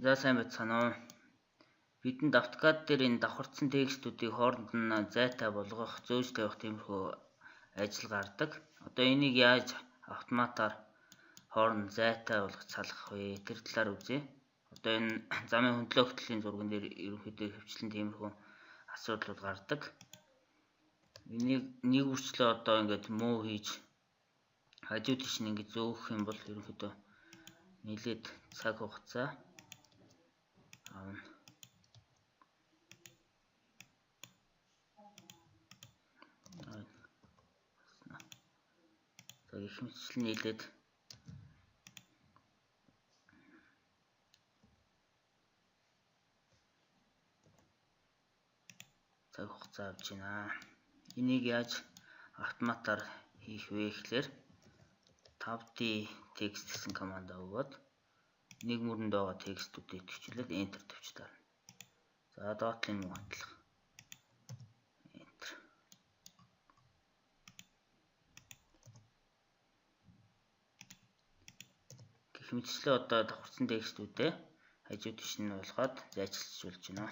За сайн байцгаана уу. Бидэнд AutoCAD дээр энэ давхарцсан текстүүдийг хооронд нь зайтай болгох, зөөж тавих тиймэрхүү ажил гардаг. Одоо энийг яаж автоматар хооронд зайтай болгож салгах вэ? Тэр талаар үзье. Одоо энэ замын хөндлөө хөтлийн зурган дээр ерөнхийдөө хөвчлэн тиймэрхүү асуудлууд гардаг. Энийг нэг үрчлээ одоо ингээд муу хийж хажуу тийш нь ингээд зөөх юм бол ерөнхийдөө нэлээд цаг хугацаа авна. За гэх мэтчлэн нийлээд цаг хугацаа авч байна. Энийг яаж автоматар хийх вэ гэхлээр 5D текст гэсэн команда өгөөд нэг мөрөнд байгаа текстүүдийг төвчлээд Enter төвчлээ. За доотлын мөн адилхан. Enter. Гэх мэтчлээ одоо давхарцсан текстүүдээ хажуу тийш нь болгоод зайчилж болж байна.